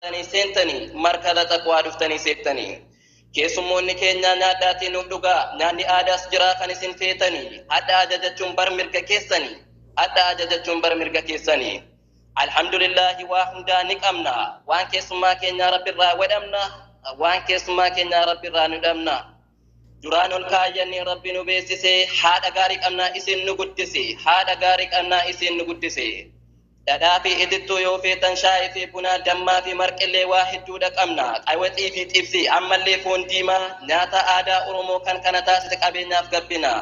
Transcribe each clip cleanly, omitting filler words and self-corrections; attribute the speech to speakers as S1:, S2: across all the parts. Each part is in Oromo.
S1: Dhuftanii seentanii markaza taqwaa dhuftanii seentanii. Keessummoonni keenya nyaadhaatii nuuf dhugaa, nyaanni aadaas jiraa kan isin feetanii. Hadha ajajachuun bar mirga keessanii, hadha ajajachuun bar mirga keessanii. Alhamdulillaahi, waa hundaa ni qabna, waan keessummaa keenyaa Rabbirraa wedhamna, waan keessummaa keenyaa Rabbirraa nu dhabna. Duraan ol kaayyannee Rabbi nu beeksise, haadha gaarii qabnaa isin nu guddise, haadha gaarii qabnaa isin nu guddise. Dhadhaa fi itittuu yoo feetan, shaayii fi buna, dammaa fi marqillee waa hedduudha qabna. Qawaxii fi xibsii, ammallee foon diimaa, nyaata aadaa Oromoo kan kana taasise qabeenyaaf gabbina.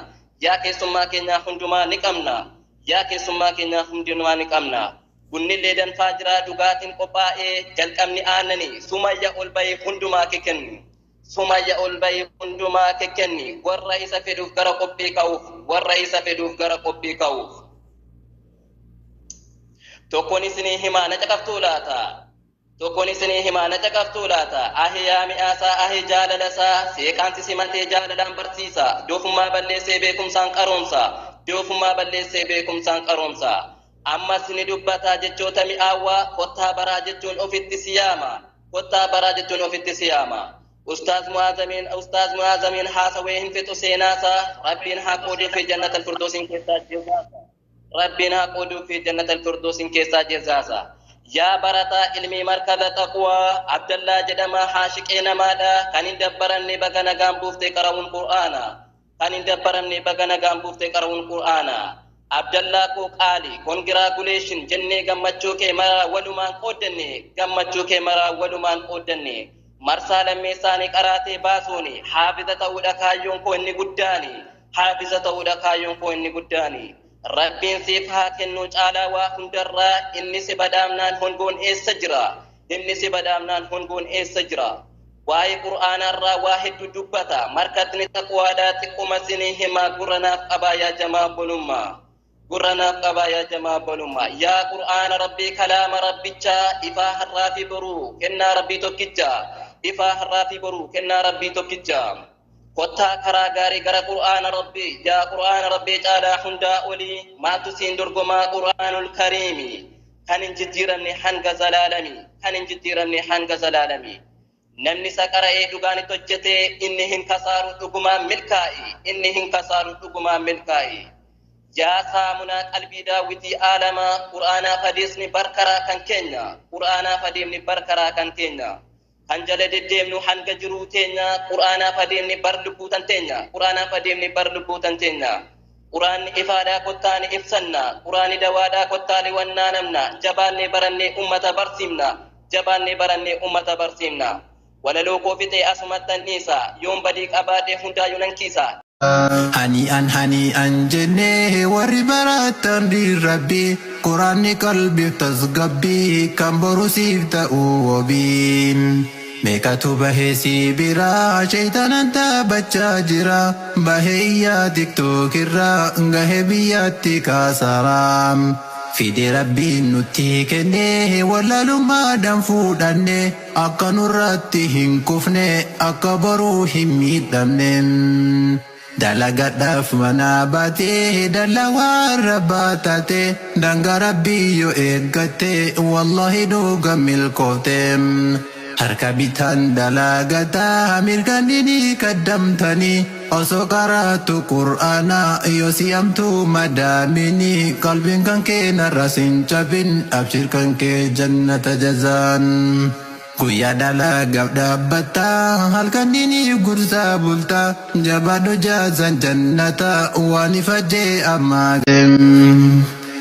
S1: Yaa keessummaa keenyaa, hundumaa ni qabna. Yaa keessummaa keenyaa, hundumaa ni qabna. Bunnillee danfaa jira, dhugaatiin qophaa'ee, jalqabni aannanii, sumayya ol bahee hundumaa kenni. Sumayya ol bahee hundumaa kenni, warra isa fedhuuf gara qophii ka'uuf, warra isa fedhuuf gara qophii ka'uuf. Tokkoon isinii himaa, na caqaftuu laata? Tokkoon isinii himaa, na caqaftuu laata? Ahi yaa mi'aasaa, ahi jaalalasaa, seeqaansi simatee jaalalaan barsiisa, doofummaa balleessee beekumsaan qaroomsa, doofummaa balleessee beekumsaan qaroomsa. Ammas ni dubbataa jechoota mi'aawwaa, kottaa baraa jechuun ofitti siyaama, kottaa baraa jechuun ofitti siyaama. Ustaaz Mu'aazamiin, Ustaaz Mu'aazamiin haasawee hin fixu seenaasaa, Rabbiin haa qooduu fi jannata alfirdoosiin keessaa jazaasa. Rabbiin haa qooduu fi jannata alfirdoosiin keessaa jazaasa. Yaa barataa ilmii markaza taqwaa, Abdallaa jedhama, haashiqee namaadha, kan hin dabbaramne baga nagaan buuftee qarawuun Qur'aana. Kan hin dabbaramne baga nagaan buuftee qarawuun Qur'aana. Abdallaa koo qaali, congratulation jennee gammachuu kee maraa walumaan qooddanne, gammachuu kee maraa walumaan qooddanne. Marsaa lammeessaanii qaraatee baasuuni, haafiza ta'uudha kaayyoon koo inni guddaani. Haafiza ta'uudha kaayyoon koo inni guddaani. Rabbiin siif haa kennu caalaa waa hundarraa, inni si badhaamnaan hongoon eessa jira? Inni si badhaamnaan hongoon eessa jira? Waa'ee Qur'aanaarraa waa hedduu dubbata. Markatni taqwaadhaa xiqquma sinii himaa, gurra naaf qabaa yaa jamaa bolummaa. Gurra naaf qabaa yaa jamaa bolummaa. Yaa Qur'aana Rabbii, kalaama Rabbichaa, ifaa har'aa fi boruu, kennaa Rabbii tokkicha. Ifaa har'aa fi boruu, kennaa Rabbii tokkicha. Kottaa karaa gaarii gara Qur'aana Rabbii, yaa Qur'aana Rabbii caalaa hundaa olii, maaltu siin dorgomaa Qur'aanul Kariimi. Kan hin jijjiiramne hanga zalaalamii, kan hin jijjiiramne hanga zalaalamii. Namni isa qara'ee dhugaan itti hojjete inni hin kasaaru, dhugumaan milkaa'i, inni hin kasaaru, dhugumaan milkaa'i. Yaa saamunaa qalbii, daawwitii aalamaa, Qur'aanaaf hadiisni barkaraa kan keenya, Qur'aanaaf hadiisni barkaraa kan keenya. Kan jala deddeemnu hanga jiruu teenya, Qur'aanaaf adeemni bar lubbuu tan teenya, Qur'aanaaf adeemni bar lubbuu tan teenya. Qur'aanni ifaadhaa kottaani ibsanna, Qur'aanni dawaadhaa kottaani wannaa namna, jabaannee barannee ummata barsiifna, jabaannee barannee ummata barsiifna. Walaloo koo fixee asumattan dhiisa, yoon badii qabaadhe hundaayyuu nan kiisa.
S2: Hani'an hani'an jennee warri baratan Rabbi, Quraanni qalbiif tasgabbii kan boru siif ta'u wabiin. Meeqatu bahee si biraa shaytaanaan taphachaa jira, bahee iyyaa TikTok irraa gahee biyyatti kaasaraa. Fide Rabbiin nutti kennee wallaalummaadhaan fuudhanne, akka nurratti hin kufne, akka boruu hin miidhamne. Dalagadhaaf mana baatee dallaa warra taate, daangaa Rabbii yoo eeggatte wallahi dhuga milkoofte. Harka bitaan dalagataa mirgaan ni kaddamtanii, osoo qaraatu Qur'aana yoo si'amtu madaamini, qalbiin kan kee narra sin cabin, abshir kan kee jannata jazaan. Guyyaa dalagaaf dhaabbataa halkan ni gursaa bultaa, jabaadhu jaazan jannata waan ifajjee ammaa.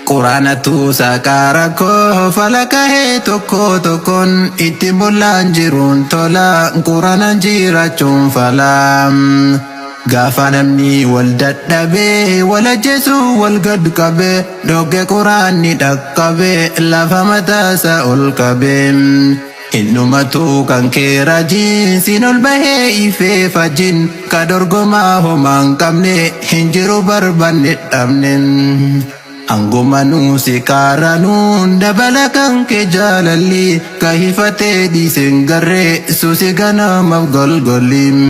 S2: Quraanatu saqaara koo falakahee tokko tokkoon ittiin bullaan jiruun tola, Quraanaan jiraachuun fala. Gaafa namni wal dadhabee wal ajjeesuu wal gad qabee dhoggee, Quraanni dhaqqabee lafa mataasaa ol qabee. Innumatu kan kee rajiin siin ol bahee ifee fajjin, ka dorgomaa homaan qabne hin jiru barbanne dhabne. Hanguma nuusi qaaranuun dabala kan kee jaalalli, ka hifatee dhiiseen garree suusi ganamaaf golgolli.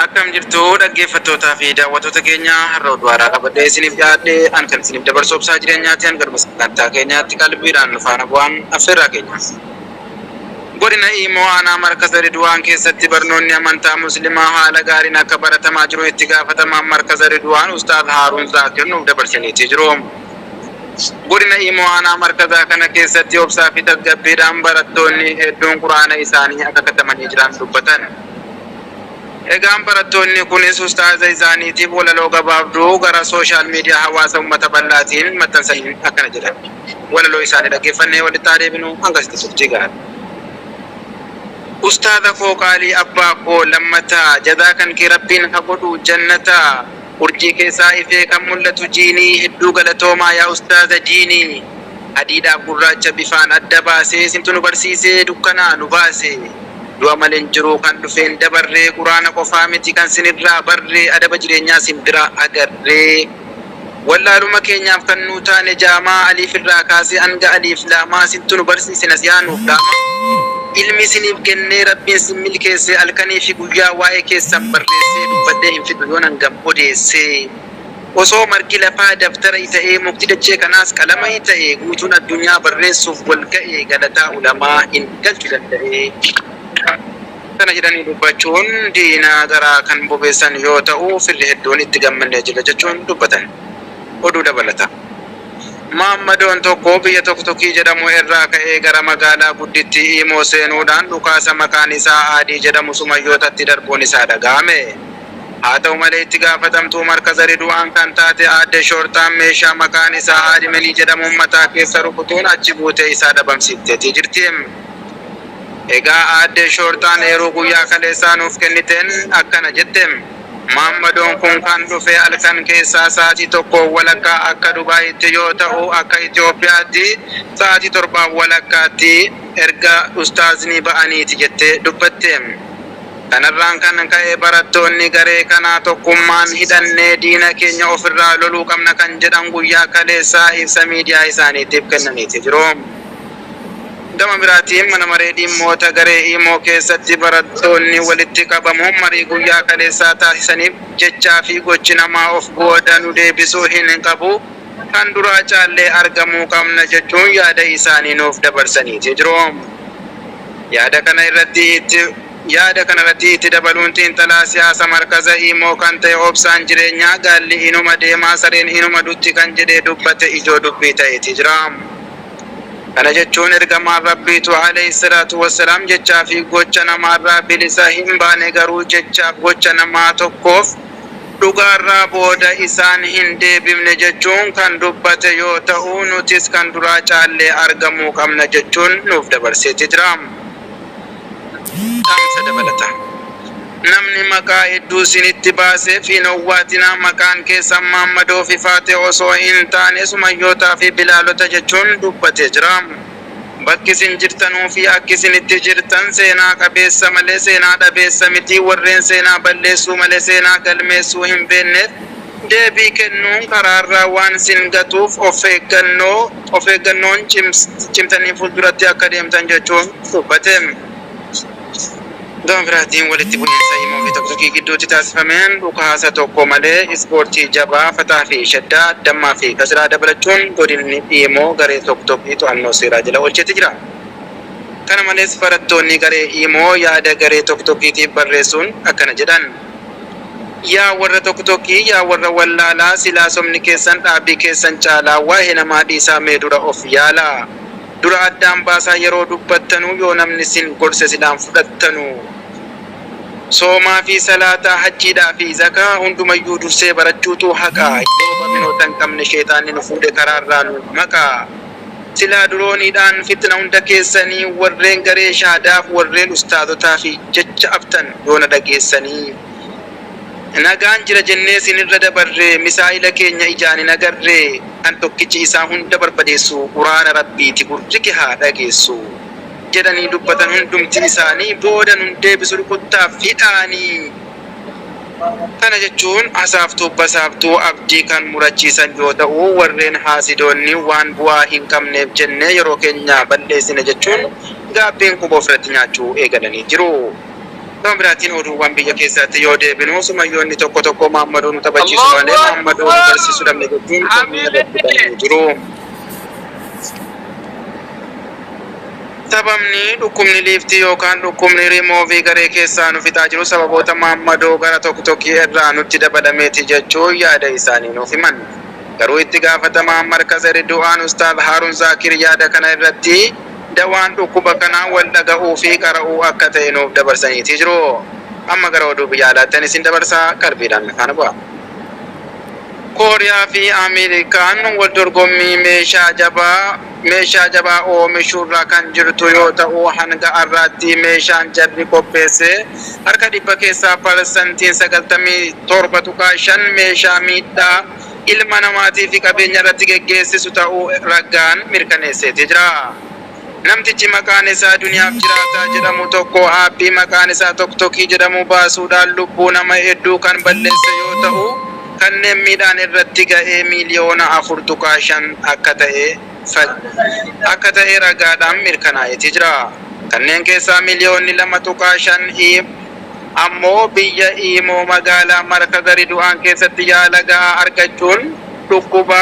S3: Akkam jirtu dhaggeeffattootaa fi daawwattoota keenya? Har'a oduu haaraa qabadhee isiniif dhiyaadhe. An kan isiniif dabarsu obsaa jireenyaati. Hanga dhuma sagantaa keenyaatti qalbiidhaan nu faana bu'aan affeerraa keenya. Godina Imoo aanaa markaza Ridwaan keessatti barnoonni amantaa Muslimaa haala gaariin akka baratamaa jiru itti gaafatamaan markaza Ridwaan Ustaaz Haaruun Zaakir nuuf dabarsaniiti jiru. Godina Imoo aanaa markazaa kana keessatti obsaa fi tasgabbiidhaan barattoonni hedduun Qur'aana isaanii akka katamanii jiran dubbatan. Egaan barattoonni kunis ustaaza isaaniitiif walaloo gabaabduu gara social media hawaasa ummata bal'aatiin maxxansaniin akkana jedhan. Walaloo isaanii dhaggeeffannee walitti haa deebinu hangasitti turtii gaarii. Ustaaza koo qaalii abbaa koo lammataa jazaa kan kee rabbiin ha godhu jannataa urjii keessaa ifee kan mul'atu jiinii hedduu galatoomaa yaa ustaaza diinii adiidhaaf gurraacha bifaan adda baasee sintu nu barsiisee dukkanaa nu baase du'a malee hin jiru kan dhufeen dabarree quraana qofaa miti kan sinirraa barree adaba jireenyaa sin biraa agarree Wallaaluma keenyaaf kan nuu taane jaamaa Aliif irraa kaasee hanga Aliif laamaa Sintu nu barsiise nasihaa nuuf dhaamaa Ilmi isiniif kennee Rabbiin sin milkeesse Halkanii fi guyyaa waa'ee keessan barreessee Dubbadhee hin fixu yoon hangam odeesse Osoo margi lafaa dabtara ita'ee Mukti dachee kanaas qalama ita'e Guutuun addunyaa barreessuuf wal ga'e Galataa ulamaa hin galchu danda'ee. Kana jedhanii dubbachuun diina garaa kan bobeessan yoo ta'u, firri hedduun itti gammannee jirra jechuun dubbatan. Oduu Dabalataa. Maammadoon tokko biyya Toktokii jedhamu irraa ka'ee gara magaalaa guddittii Imoo seenuudhaan dhukaasa maqaan isaa Aadii jedhamu Sumayyootatti darbuun isaa dhaga'ame. Haa ta'u malee itti gaafatamtuu markaza Ridu'aan kan taate aadde Shoorxaan meeshaa maqaan isaa Aadimenii jedhamuun mataa keessa rukutuun achi buutee isaa dhabamsiifteetii jirti. Egaa aadde Shoorxaan eeruu guyyaa kaleessaa nuuf kenniteen akkana jette, Maammadoon kun kan dhufe halkan keessaa sa'aatii tokkoof walakkaa akka Dubaayitti yoo ta'u akka Itoophiyaatti sa'aatii torbaaf walakkaatti erga ustaazni ba'aniiti jettee dubbatte. Kanarraan kan ka'e barattoonni garee kanaa tokkummaan hidhannee diina keenya ofirraa loluu qabna kan jedhan guyyaa kaleessaa ibsa miidiyaa isaaniitiif kennaniiti jiru. Gama biraatiin Mana Maree Dhimmoota Garee Imoo keessatti barattoonni walitti qabamuun marii guyyaa kaleessaa taasisaniif jechaa fi gochi namaa of booda nu deebisuu hin qabu, kan duraa caallee argamuu qabna jechuun yaada isaanii nuuf dabarsaniiti jiru. Yaada kana irratti itti Yaada kanarratti itti dabaluun xiinxalaa siyaasa markaza Imoo kan ta'e Obsaan Jireenyaa gaalli inuma deemaa sareen inuma dutti kan jedhee dubbate ijoo dubbii ta'eeti jira. Kana jechuun Ergamaan Rabbiitu aleyh salaatu wassalaam jechaa fi gocha namaarraa bilisa hin baane garuu jechaaf gocha namaa tokkoof dhugaarraa booda isaan hin deebifne jechuun kan dubbate yoo ta'u nutis kan duraa caallee argamuu qabna jechuun nuuf dabarseeti jira. Dhaamsa dabalataa. Namni maqaa hedduu isinitti baaseef hin owwaatinaa maqaan keessan Maammadoo fi Faaxee osoo hin taane Sumayyootaa fi Bilaalota jechuun dubbatee jira. Bakki isin jirtanuu fi akki isin itti jirtan seenaa qabeessa malee seenaa dhabeessa miti. Warreen seenaa balleessuu malee seenaa galmeessuu hin beekneef deebii kennuun karaarraa waan sin gatuuf of eeggannoo of eeggannoon cimtanii fuulduratti akka deemtan jechuun dubbate. Gama biraatiin walitti bu'iinsa Himoo fi Toksokii gidduutti taasifameen dhukaasa tokko malee ispoortii jabaa Fataa fi Shaddaa, Dammaa fi Kasiraa dabalachuun godinni Imoo garee Toktokii to'annoo seeraa jala oolcheeti jira. Kana malees barattoonni garee Imoo yaada garee Toktokiitiif barreessuun akkana jedhan. Yaa warra Toktokii, yaa warra wallaalaa silaa sobni keessan dhaabbii keessan caalaa waa'ee namaa dhiisaa mee dura of yaalaa. Dura addaan baasaa yeroo dubbattanu yoo namni sin gorse silaan fudhattanu. Soomaa fi salaata, hajjiidhaa fi zakaa hundumayyuu dursee barachuutu haqa. Yoo barnoota hin qabne sheexaanni nu fuudhe karaarraa nu maqa. Silaa durooniidhaan fixna hunda keessanii warreen garee shaadaaf warreen ustaazotaa fi jecha aftan yoo na dhageessanii. Nagaan jira jennee sinirra dabarre misaa'ila keenya ijaan hin agarre kan tokkichi isaa hunda barbadeessu quraana rabbiiti gurrike haa dhageessu jedhanii dubbatan hundumti isaanii booda nun deebisu rukuttaaf hidhaanii Kana jechuun hasaaftuuf basaaftuu abdii kan murachiisan yoo ta'u warreen haasidoonni waan bu'aa hin qabneef jennee yeroo keenya balleessine jechuun gaabbiin quba ofirratti nyaachuu eegalanii jiru. Gama biraatiin oduuwwan biyya keessaatti yoo deebinu sumayyoonni tokko tokko Maammadoo nu taphachiisu malee Maammadoo nu barsiisu dhabne jechuun komii irratti bananii jiru. Sababni dhukkubni liiftii yookaan dhukkubni rimoovii garee keessaa nu fixaa jiru sababoota maammadoo gara toktokii irraa nutti dabalameeti jechuun yaada isaanii nuuf himan. Garuu itti gaafatamaan markaza Ridu'aan Ustaaz Haarun Zaakir yaada kana irratti dawaan dhukkuba kanaa wal dhaga'uu fi qara'uu akka ta'e nuuf dabarsaniitii jiru. Amma gara oduu biyya alaattan isin dabarsa, qalbiidhaan na faana bu'aa. Kooriyaa fi Ameerikaan wal dorgommii meeshaa jabaa meeshaa jabaa oomishuurra kan jirtu yoo ta'u hanga har'aatti meeshaan jarri qopheesse harka dhibba keessaa parsantiin 97.5 meeshaa miidhaa ilma namaatii fi qabeenya irratti geggeessisu ta'uu ragaan mirkaneesseeti jira. Namtichi maqaan isaa Duniyaaf Jiraataa jedhamu tokko aappii maqaan isaa Toktokii jedhamu baasuudhaan lubbuu nama hedduu kan balleesse yoo ta'u, kanneen miidhaan irratti ga'ee miiliyoona 4.5 akka ta'e akka ta'e ragaadhaan mirkanaa'eeti jira. Kanneen keessaa miiliyoonni 2.5 ammoo biyya Iimoo magaalaa Markaza Ridu'aan keessatti yaala ga'aa argachuun dhukkuba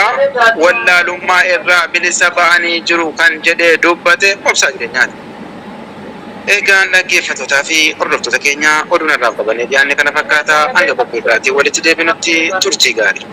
S3: wallaalummaa irraa bilisa ba'anii jiru kan jedhee dubbate Obsaa Jireenyaati. Egaan dhaggeeffattootaa fi hordoftoota keenya oduun har'aaf qabannee dhiyaanne kana fakkaata. Hanga qophii biraatiin walitti deebinutti turtii gaarii.